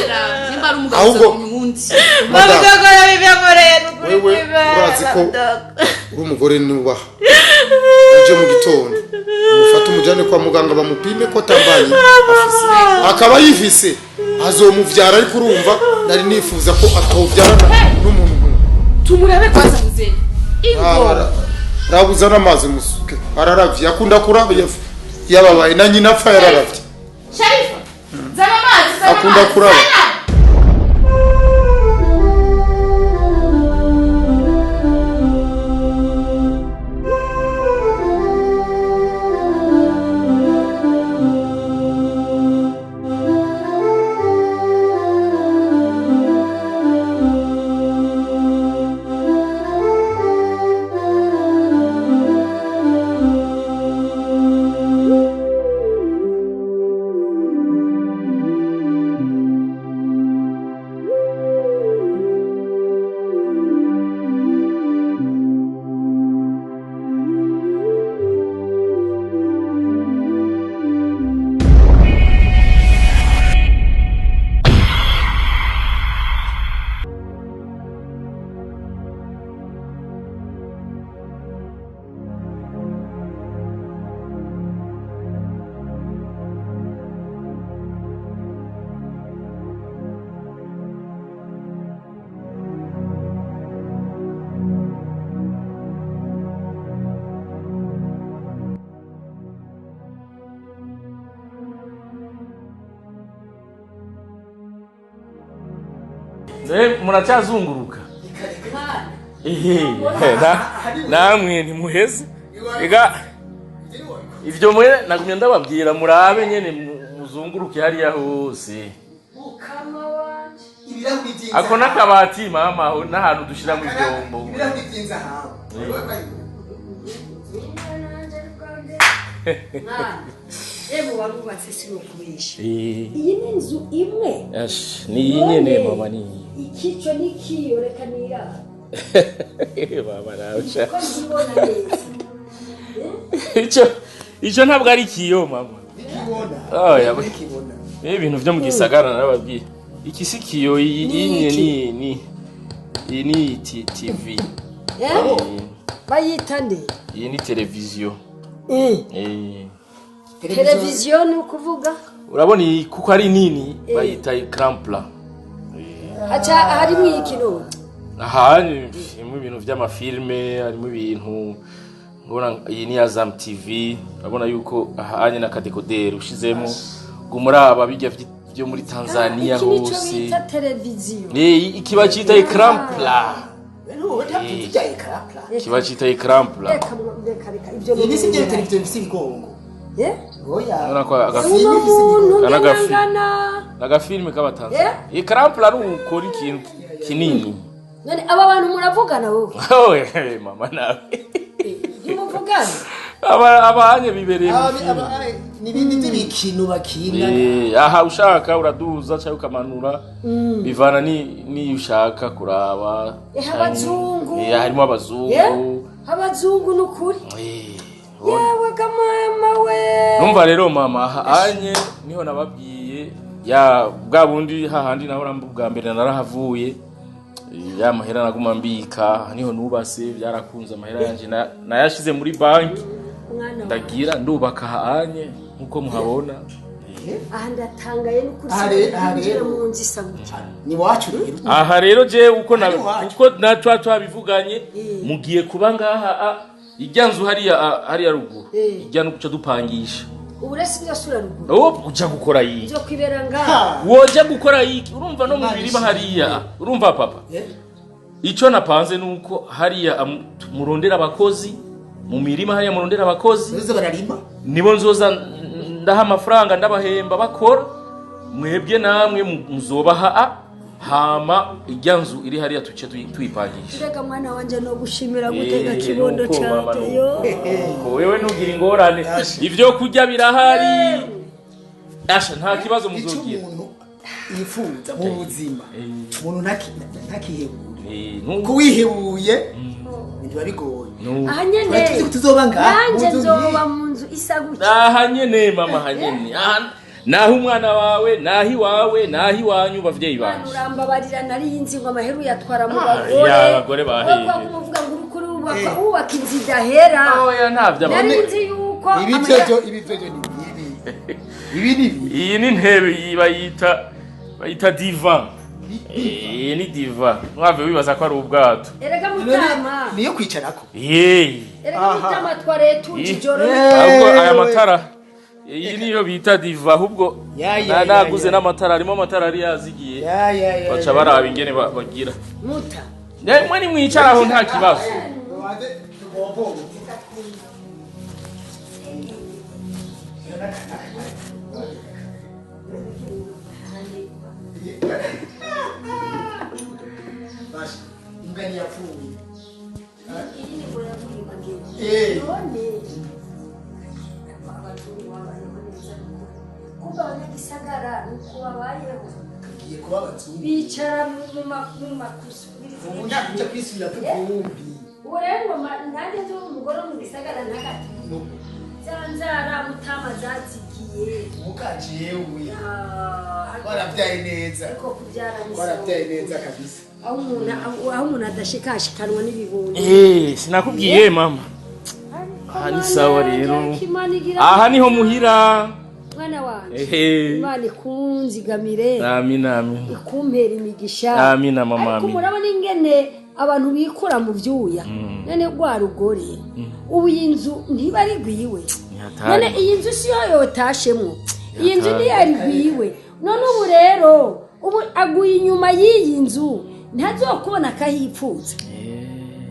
Raba, nimba ari umugabo Ahubwo- uzabona uwundi. Madamu, Bamudogo yabibyankoreye nukuri wewe kw'Imana, urazi ko Bamudogo. uri umugore nubaha, uje mu gitondo umufate umujyane kwa muganga bamupime ko atambaye afise, akaba yifise azomuvyara. Ariko urumva nari nifuza ko atovyarana n'umuntu nk'uwo. Tumurabe kwanza, muzehe. Ingo. Rabuza n'amazi musuke, araravye, akunda kuraba, yababaye na nyina apfa yararavye. Sharifa, zana amazi, zana Akunda amazi. kuraba. Zana. Muracyazunguruka ehe, namwe ntimuheze. Ega ibyo mwe nagumye ndababwira, murabe nyene muzunguruke hariya hose. Ibirahuri by'inzahabu. Ako n'akabati mama, aho n'ahantu dushyiramo ibyombo. Ibirahuri by'inzahabu. Mwana, yewe warubatse, sinokubesha. Eh, Iyi ni inzu imwe. Ash, ni iyi nyene mama, ni iyi. Ikico n'ikiyo, reka niraba. Mama nawe sha. Ko ndibona neza. Ico ntabwo ari ikiyo mama. Nikibona. Oya, Nikibona. ni ibintu vyo mu gisagara narababwiye. Iki si kiyo, iyi Ni iyi iki? ni iyi ni TV. Eh? Bayita nde? Iyi ni televiziyo. Eh, Eh. Televiziyo ni ukuvuga? Urabona iyi kuko ari nini bayita écran plat. Haca harimo iki none? Aha harimo ibintu vy'amafilme, harimo ibintu ngona. Iyi ni Azam TV, urabona yuko ahanye n'aka décodeur ushizemo gumuraba bijya vyo muri Tanzania Iki nico hose. bita televiziyo? Eh, iki bacita écran plat. N'ubu ntabwo bya écran plat. Kiba cita écran plat. Reka reka reka, ibyo Iyi ni si byo ni televiziyo bifise ibigongo. Eh? Oya. Urabona ko Uno muntu Kana gafi. ngana. Agafilme k'abatanzania. Écran plat ni ukora ikintu kinini. None aba bantu muravugana wowe? Oye, mama nawe. Ntimuvugana? Aba abanye bibereye mu filime. Ni ibindi by'ibikino bakina. Eh, aha ushaka uraduza cyangwa ukamanura, bivana ni niyo ushaka kuraba. Eh, abazungu. Eh, harimo abazungu. Eh? Abazungu ni ukuri. Eh, ubona. Yewe ga mama we. Numva rero mama, aha anye niho nababwiye ya bwa bundi hahandi nahora bwa mbere narahavuye. Eh, ya mahera naguma mbika niho nubase, byarakunze, amahera yanje nayashize muri banki. Mwana wawe. Ndagira ndubaka ahanye nkuko muhabona. Aha ndatangaye n'ukuri. Aha Sinjira rero. mu nzu isa gutya. Ni wacu rero. Aha rero je uko na Ari iwacu. uko na twa twabivuganye, mugiye kuba ngaha ijya nzu hariya hariya ruguru, ijya no guca dupangisha. Ubu rero sinzasubira ruguru. Oh, uja gukora iyi Nzo kwibera ngaha. Woja gukora iki? Urumva no mu Imana mirima ishimwe. hariya, urumva papa, Eh? ico napanze nuko hariya murondera abakozi mu mirima hariya, murondera abakozi. Bazoza bararima. Nibo nzoza ndaha amafaranga, ndabahemba bakora. Mwebwe namwe muzobaha hama ijya nzu iri hariya tuce tuyipangisha. Mbega mwana wanje, no gushimira gutega Eh, kibondo nuko mama, canje yo. nuko. Wewe ntugira ingorane, ibyo kurya birahari, asha nta kibazo Icyo muzogira. umuntu yifuza mu buzima, umuntu ntakihebure. Eh, Kuko wihebuye ibintu biba bigoye. Aha nyene. Tuzi ko tuzoba ngaha, Nanje mu nzu nzoba nk'iyi. mu nzu isa gutya. Aha nyene mama, aha nyene. Aha Naho umwana wawe, naho iwawe, naho iwanyu, bavyeyi banje. Urambabarira, nari nzi ngo amaheru yatwara mu Ah, bagore. ya, abagore bahehe. Wowe kuvuga ngo uri kuri wubaka wubaka inzu idahera. Oya, nta Nari vy'abagore. nzi yuko Ibi byo, ibi byo ni ibi, ibi ni ibi. Iyi ni intebe, iyi bayita divan. Iyi ni divan, mwave wibaza ko ari ubwato. Erega mutama. Niyo kwicarako. Yeee. Erega mutama, twaraye tuje ijoro. Ahubwo aya matara, iyi niyo bita divan ahubwo. Ya, ya, ya, Naguze ya. n'amatara, harimo amatara yari yazigiye. Ya, ya, ya. Baca baraba ingene bagira. Muta. Mwe nimwicaraho, nta kibazo. Tubanze tubombore. Basha, imbwa ntiyapfuye. Iyi ni ngo yavuye magendo. None abazungu babayeho neza, kuba abanyagisagara nuko babayeho. Tugiye kuba abazungu. Bicara mu makusu. Ubu nta kuja kwisubira ku vumbi. Ubu rero ngo nanjye nzi umugore wo mu gisagara ntagati za nzara mutama zazigiye. Mukajewe. Ah, Warabyaye neza. Ariko kubyara ni sawa. Warabyaye neza kabisa. Aho umuntu adashikashikanwa n'ibibondo. Eh, sinakubwiye mama, aha ni sawa rero. Imana igira. Aha niho muhira. Mwana wanje. Ehe. Imana ikunzigamire. Amina, amina. Ikumpera imigisha. Amina, mama. Ariko Amina. murabona ingene abantu bikura mu byuya. None rwa rugore, ubu iyi nzu ntiba ari rwiwe? Ntihatari. None iyi nzu si yo yotashemwo? Iyi nzu Ntihatari. ntiyari rwiwe. None ubu rero, ubu aguye inyuma y'iyi nzu, ntazokubona akahipfuza.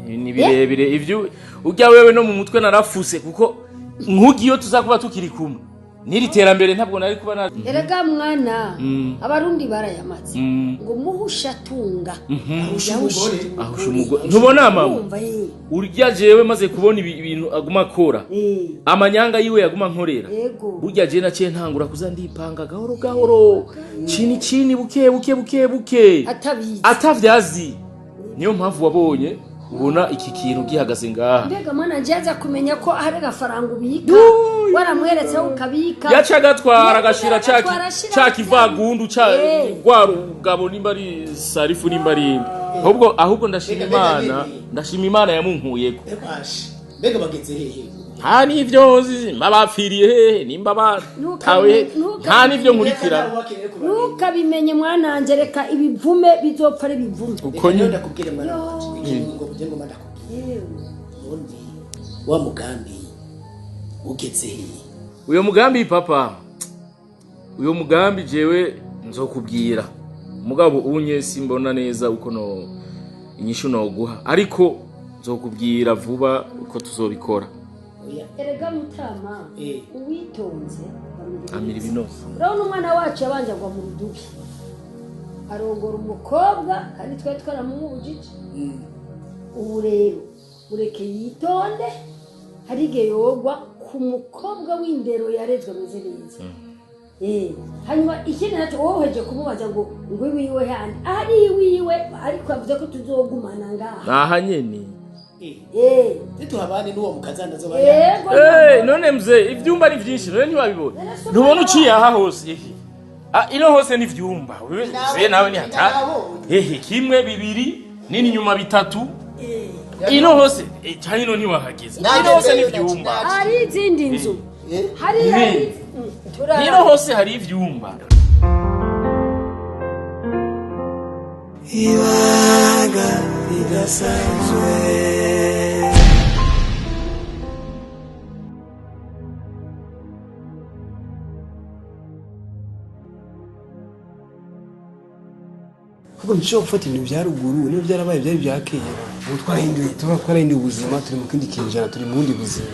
Eh, ni birebire ivyo ujya wewe no mu mutwe narafuse, kuko nkugiyo tuzakuba tukiri kumwe n'iri terambere ntabwo nari kuba na. Erega mwana, abarundi barayamaze ngo muhusha atunga. Ahusha umugore. Ahusha umugore, ntubona mama? Urumva ye. Urya jewe maze kubona ibintu aguma akora, amanyanga yiwe yaguma nkorera. Burya je naciye ntangura kuza ndipanga gahoro gahoro, chini chini, buke buke, buke buke. Atabizi. Atavyazi. Niyo mpamvu wabonye ubona iki kintu gihagaze ngaha. Mbega mwana nje aza kumenya ko hari agafaranga ubika, waramweretse aho ukabika? Yaca agatwara, agashira Agatwara, ashira. ca kivagundu ca rwa rugabo, nimba ari sarifu, nimba ari inde. Ahubwo ndashima Mbega, mbega, Imana. mbega. Ndashima Imana yamunkuyeko. Ebasha, mbega bageze hehe? Nta n'ivyo nzi nimba bapfiriye hehe, nimba batawe, nta n'ivyo nkurikirana. Ntukabimenye mwana wanje, reka ibivume bizopfa ari ibivume. Uko Reka nyine. ndakubwire mwana wanje, ikintu ngo kugira ngo ndakubwire. None wa mugambi ugeze hehe? Uyo mugambi papa, uyo mugambi jewe nzokubwira, mugabo unye simbona neza uko no inyishu noguha, ariko nzokubwira vuba uko tuzobikora. Oya. Erega mutama, uwitonze amira ibinoze. Urabona umwana wacu yabanje agwa mu rudubi, arongora umukobwa kandi twari twaramumubujije. Ubu rero ureke yitonde, hari igihe yogwa ku mukobwa w'indero yarezwe ameze neza. Hanyuma ikindi nacyo, wowe uheje kumubaza ngo iwiwe handi ahari iwiwe, ariko yavuze ko tuzogumana ngaha. Aha nyene. Ntituhabane n'uwo mukazana azoba. Yego. None mzee, ivyumba ni vyinshi, none ntiwabibona? Ntubona uciye aha hose? Ehe. Ah, ino hose ni ivyumba. Wewe mzee nawe ni hata. Ehe, kimwe, bibiri, nini nyuma bitatu. Ino hose, cyane ino ntiwahageze. Ino hose ni ivyumba. Hari izindi nzu hari hari turara. Ino hose hari ivyumba. Ibanga ridasanzwe. Kuko ntushobora gufata ibintu bya ruguru, niba byarabaye byari bya kera. Ubu twarahinduye, tuba twarahinduye ubuzima, turi mu kindi kinjana, turi mu bundi buzima.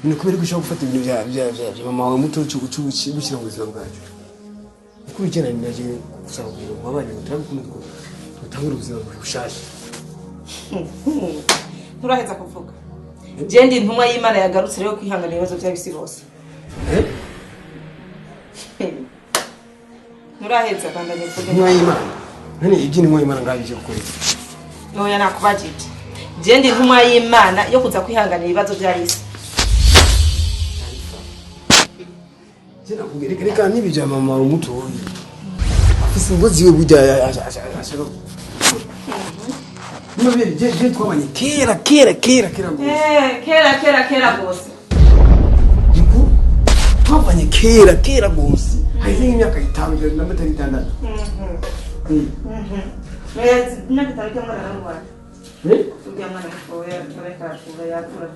Ni kubera ko ushobora gufata ibintu bya mama wawe muto gushyira mu buzima bwacu uko ubijyana. Naje gusaba kugira ngo abana turabe ukuntu dutangure ubuzima bushasha. Nturaheza kuvuga. Je ndi intumwa y'Imana yagarutse rero kwihangana ibibazo by'abisi bose. Nturaheza, bandanya uvuge. Intumwa y'Imana? None iby'intumwa y'Imana ngaho ibyo gukora iki? Oya, nakubajije. Je ndi intumwa y'Imana yo kuza kwihanganira ibibazo by'abisi. Je nakubwira reka reka nibi bya mama umutoyi. Afise ingozi yiwe burya ashaka. Niba je je twabanye kera kera kera kera gose. Eh, kera kera kera gose. Niko twabanye kera kera gose. Haize imyaka 5 na metero 6. Mhm. Mhm. Mezi imyaka 5 cyangwa na Eh? Ujya mwana mutoya areka kura yakura.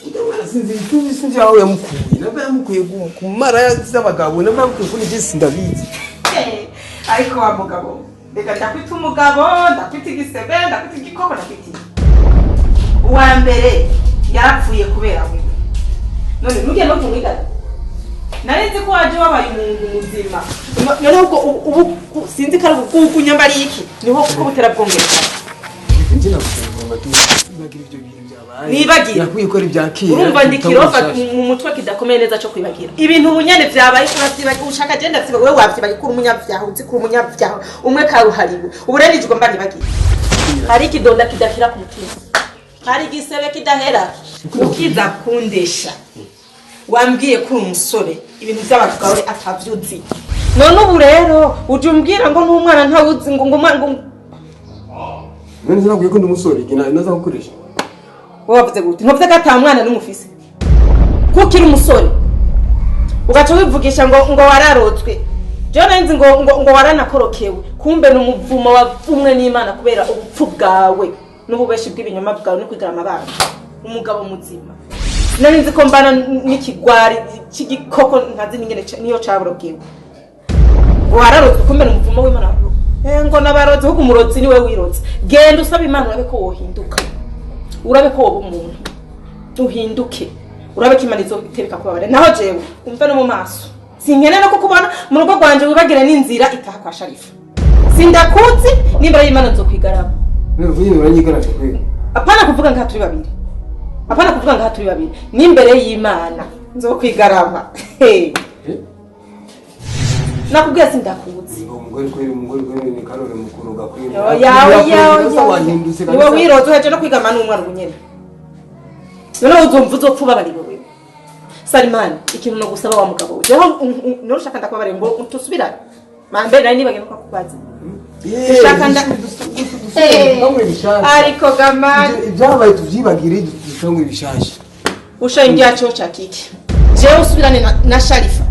Ujya mwana sinzi aho yamukuye. Nabwo yamukuye ku mara z'abagabo, nabwo yamukuye kuri je sindabizi. Ariko wa mugabo, reka ndakwita umugabo, ndakwita igisebe, ndakwita igikoko, ndakwita uwa mbere yarapfuye kubera wewe. None ntugiye no kumwigana. Nari nzi ko waje wabaye umuntu muzima. None ubwo ubu sinzi ko ari ubugugu nyambari iki, niho kuko butera bwongereka. Nje nakusenga tu nibagira ibyo bintu byabaye. Nibagira. Nakwiye ko ari bya kera. Urumva ndi kirofa mu mutwe kidakomeye neza cyo kwibagira. Ibintu ubunyane byabaye uravyibagira ushaka agenda vyibagira wewe wavyibagira kuri umunyabyaha uzi kuri umunyabyaha umwe karuhariwe. Ubu rero nijwe mba nibagira. Hari ikidonda kidakira ku mutima. Hari igisebe kidahera. Ukiza kundesha. Wambwiye ko uri umusore ibintu by'abagabo atavyuzi. None ubu rero uje umbwira ngo n'umwana ntawuzi ngo ngo ngo None sinakwiye ko ndi umusore naza gukoresha. Wowe wavuze gute? Ntuvuze ko ata mwana n'umufise. Kuko uri umusore. Ugaca wivugisha ngo ngo wararotswe. Jewe nari nzi ngo ngo waranakorokewe. Kumbe ni umuvumo wavumwe n'Imana kubera ubupfu bwawe n'ububeshi bw'ibinyoma bwawe no kwigara amabanga. Umugabo muzima. Nari nzi ko mbana n'ikigwari cy'igikoko ntazi n'ingene niyo caburokewe. Ngo wararotswe kumbe ni umuvumo w'Imana. Ngo nabarotse ahubwo umurotsi niwe wirotse. Genda usaba Imana urabe ko wohinduka. Urabe ko woba umuntu uhinduke, urabe ko Imana izotebeka kubabarira. Naho jewe umve no mu maso sinkene no kukubona mu rugo rwanje wibagire n'inzira itaha kwa Sharifa. Sindakuzi nimbara y'Imana nzokwigaraba. Apana kuvuga nka turi babiri, apana kuvuga nka turi babiri, n'imbere y'Imana nzokwigaraba. Nakubwiye sindakuzi. Umugore kweri umugore kweri ni karore mukuruga kweri. Oya. Niwe wiroze uheje no kwigama n'umwana ubunyene. None uzumva uzopfa ubabariwe wewe. Salimani, ikintu no gusaba wa mugabo we. Jeho nurushaka ndakubabarira ngo tusubirane. Mambere nari nibagiye no kukubaza. Ushaka nda ariko gamani ibyabaye tuvyibagire dutangure ibishasha. Ushangiye cyo cakiki. Jewe usubirane na Sharifa.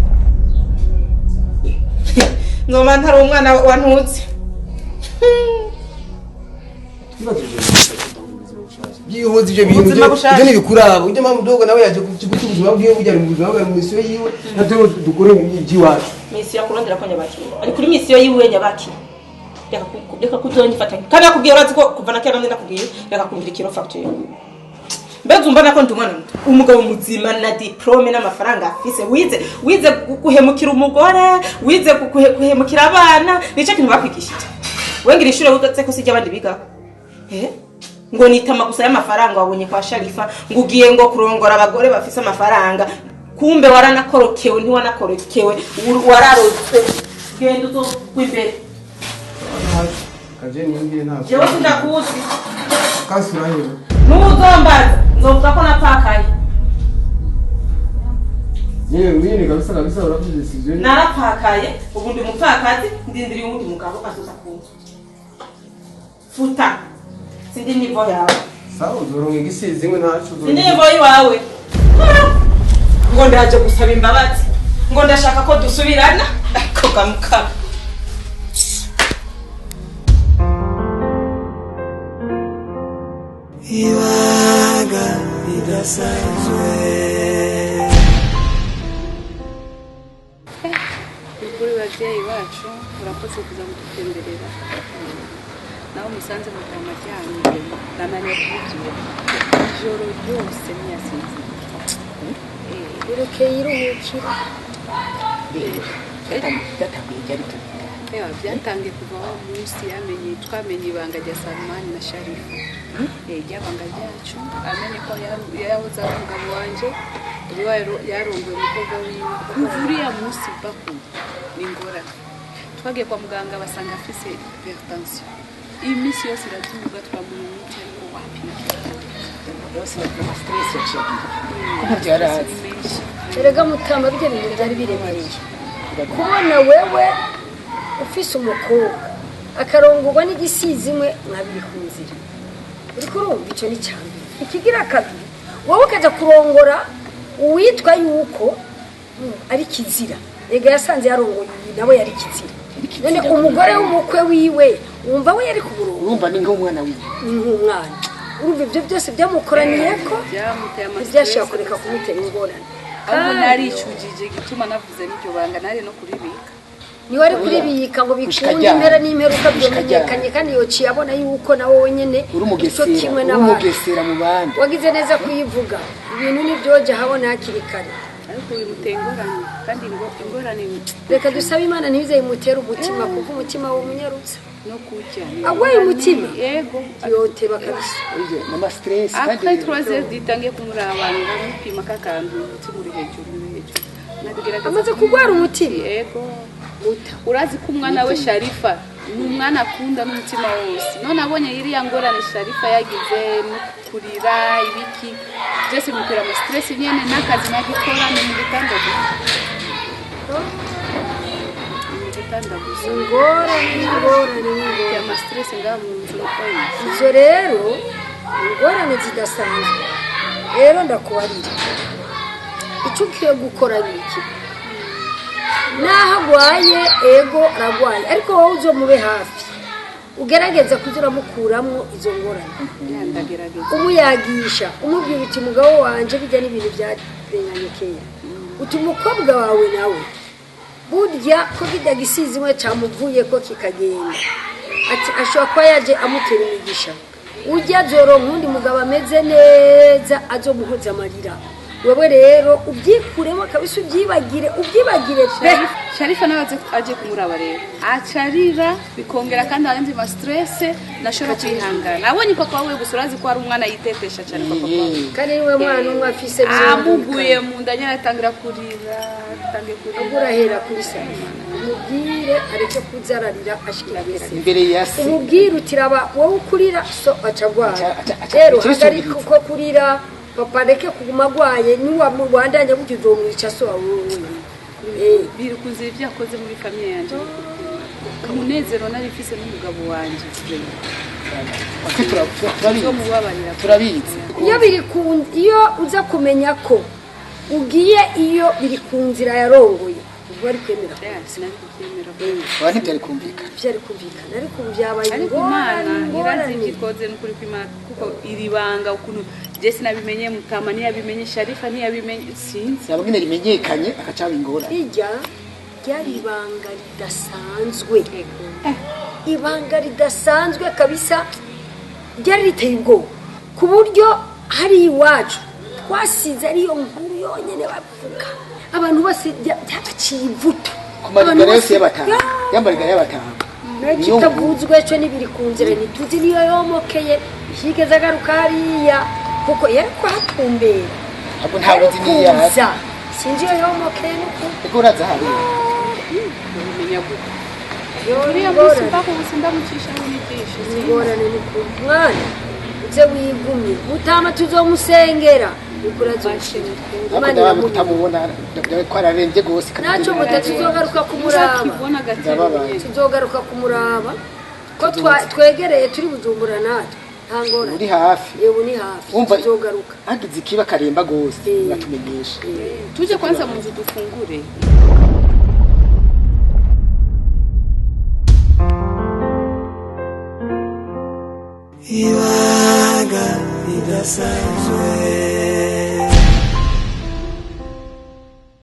Nzoma ntari umwana wa ntutse. Byihuza ibyo bintu ibyo nibikuraba. Ujye mama dogo nawe yaje kuguta ubuzima bwiwe bujya mu buzima bwa misiyo yiwe natwe dukore iby'iwacu. Misiyo yakurondera ko nyabaki. Ari kuri misiyo yiwe nyabaki. Reka kuzonyifatanya. Kandi nakubwiye urazi ko kuva na kera nakubwiye reka kumbira ikiro facture. Mbega umva nako ndi umwana muto. Umugabo muzima na diplome n'amafaranga afise. Wize guhemukira umugore, wize guhemukira abana, nico kintu bakwigishije. Wengira ishure wugatse ko sijya abandi biga. Ngo nitama gusa y'amafaranga wabonye kwa Sharifa, ngo ugiye ngo kurongora abagore bafise amafaranga. Kumbe waranakorokewe ntiwanakorokewe, wararozwe. Genda uzogwa imbere. Kaje ningiye nta. Jewe sindakuzi. Kasurayo. Nuzombaza nzovuga ko napfakaye. Yewe mwini kabisa kabisa uravuze decision. Narapfakaye, ubu ndi umupfakazi, ndindiriye uwundi mugabo azoza kunzu. Futa. Sindi nivo yawe. Sawa uzoronka igisizi ngo ntacu. Sindi nivo iwawe. Ngo ndaje gusaba imbabazi. Ngo ndashaka ko dusubirana. Ariko gamuka. Ibanga ridasanzwe. Kuri babyeyi bacu urakoze kuza kudutemberera. Naho musanze mutama ryamye nananiwe kubyuka ijoro ryose ntiyasinziriye. Ureke yiruhukira. Byatangiye kuva wa munsi yamenye twamenye ibanga rya Salmani na Sharifa. Ryabanga ryacu amenye ko yahoze ari umugabo wanje ubu yarongoye umukobwa wiwe. Kuva uriya munsi bakuru ni ingorane. Twagiye kwa muganga basanga afise hypertension. Iminsi yose iraduga twamuha imiti ariko wapi. Yose na stress yaciye ko ntavyo yari azi. Erega mutamba, bijya bintu byari biremereye kubona wewe ufise umukobwa akarongorwa n'igisizi imwe mwabiri ku nzira. Uriko urumva, ico ni icya mbere. Ikigira kabiri, wowe ukaja kurongora uwitwa yuko ari kizira. Ega yasanze yarongoye uyu nawe yari kizira. None umugore w'umukwe wiwe, wumva we yari ku murongo? Urumva ni nk'umwana wiwe. Ni nk'umwana. Urumva ibyo byose byamukoraniye ko Byamuteye ama stress. ntibyashobora kureka kumutera ingorane. Ahubwo Kandi naricujije igituma navuze n'iryo banga, nari no kuribika. Niwe ari kuribika ngo Gushika bikunde ryari? Impera n'imperuka Gushika byomenyekanye, kandi yociye abona yuko nawe wenyene Uri ico umugesera, kimwe uri n'abandi. umugesera mu bandi. Wagize neza kuyivuga, ibintu ntibyoja habona hakiri kare. Ariko bimuteye ingorane, kandi ngo ingorane. Reka dusabe Imana ntibize bimutere umutima, kuko umutima w'umunyarutsa No kurya. Agwaye umutima? Yego. Yoteba kabisa. Oye, n'ama stress kandi. Après 3 heures ditangiye kumuraba, ngamupima kakantu, umutima uri hejuru, uri hejuru. Nagerageza. Amaze kurwara umutima? Yego. Muta. Urazi ko umwana we Sharifa ni umwana akunda n'umutima wose. None abonye iriya ngorane Sharifa yagize no kurira ibiki byose, bimutera ama stress nyene. N'akazi nagikora, ni mu gitanda gusa, ni mu gitanda gusa. Ingorane, ingorane, ingorane. Ama stress ngaha mu nzu. Izo rero ingorane zidasanzwe. Rero ndakubarira, icyo ukwiye gukora ni iki: naho agwaye, ego aragwaye, ariko wowe uzomube hafi, ugerageza kuza uramukuramo izo ngorane. Ndagerageza. Umuyagisha, umubwira uti: "Mugabo wanje, bijya n'ibintu byarenganye kera." Uti: "Umukobwa wawe nawe burya ko kijya gisizi imwe cyamuvuye ko kikagenda," ati ashobora kuba yaje amutera imigisha, ujya azoronka undi mugabo ameze neza, azomuhoza amarira. Wewe rero ubyikuremo kabisa, ubyibagire, ubyibagire pe. Sharifa nawe aje kumuraba rero acarira, bikongera kandi ayandi ma stress. Nashobora kwihangana abonye papa we gusa. Urazi ko ari umwana yitetesha cyane, papa we. Kandi niwe mwana umwe afise. Amuguye mu nda nyine, atangira kurira, atangiye kurira. Ubwo urahera kuri Sarifa, umubwire areke kuzararira ashikira. Imbere ya se. Umubwire uti: "Raba wowe ukurira, so aca agwara." Aca Rero hagarika isubiriza. uko kurira, papa areke kuguma agwaye. Niwabandanya gutyo uzomwica so wawe wenyine. Biri kuzira ibyo yakoze muri famille yanjye, umunezero nari mfise n'umugabo wanjye. Twe turabizi. Uzomubabarira. Turabizi. Iyo biri ku iyo uza kumenya ko ugiye, iyo biri ku nzira yarongoye, ubwo ari kwemera. Sinari kubyemera. Aba ntibyari kumvikana. Byari kumvikana, ariko ubu byabaye Ariko Imana ingorane, irazi ingorane. ibyo ikoze n'ukuri kw'Imana, kuko iri banga ukuntu je sinabimenye, Mutama ntiyabimenye, Sharifa ntiyabimenye, sinzi. Ntabwo nyine rimenyekanye akacaba ingorane. Rijya ryari ibanga ridasanzwe, ibanga ridasanzwe kabisa, ryari riteye ubwoba, ku buryo hari iwacu twasize ariyo nkuru yonyine bavuga. Abantu bose byabaciye ivutu. Ku marigara yose y'abatanu, y'amarigara y'abatanu. Niyo kitavuzwe cyo n'ibiri ku nzira, ntituzi niyo yomokeye, yigeze agaruka hariya, kuko yari kuhatumbera. Ntabwo ntawe uzi niyo yaza. Kuza sinzi iyo yomokeye n'ukuri. Eko uraza hariya. Ubimenya gute? Yo, Uriya munsi ingorane. mpaka ubu sindamucishaho n'ijisho. Ingorane ni ku mwana, uze wigumye. Mutama tuzomusengera, ukuri azoshira. Ariko Imana ndabaye iramuha. kutamubona, ndabaye ko ararembye rwose. Ntacyo muta, tuzogaruka kumuraba. Uzakibona agatero. Ndababaye. Tuzogaruka kumuraba ko twegereye, turi Bujumbura natwe, nta ngorane. Uri hafi. Yewe, ni hafi. Wumva Tuzogaruka. hagize ikiba akaremba rwose, Eh. uratumenyesha. Tuje kwanza mu nzu dufungure. Ibanga ridasanzwe.